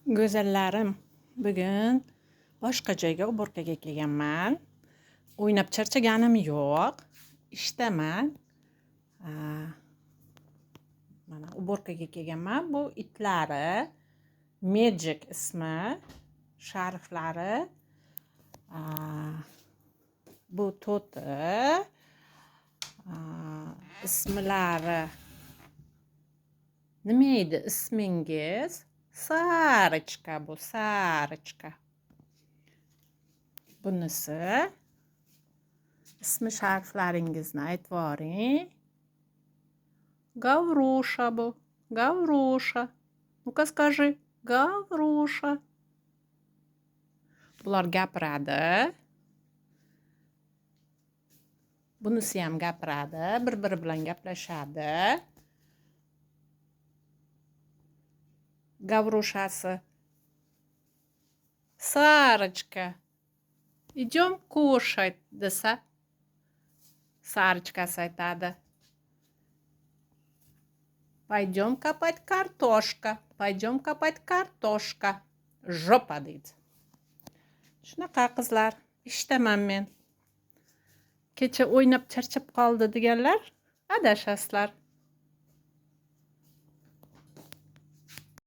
Go'zallarim, bugun boshqa joyga уборка ga kelganman. O'ynab charchaganim yo'q. Ishdaman. Mana уборка ga kelganman. Bu itlari Magic ismi, sharflari. Bu To'ti. Ismlari nima edi ismingiz? Сарочка bu, Сарочка. Bunisi ismi shariflaringizni aytvoring. Gavroша bu, Gavroша. Ну-ка скажи, Gavroша. Bular gapiradi. Bunisi ham gapiradi, bir-biri bilan gaplashadi. Gavroshasi. Сарочка, идем кушать, desa, Сарочка si aytadi. Пойдем копать картошка, пойдем копать картошка. Жопа deydi. Shunaqa qizlar, ishdaman men. Kecha o'ynab charchab qoldi deganlar adashasizlar.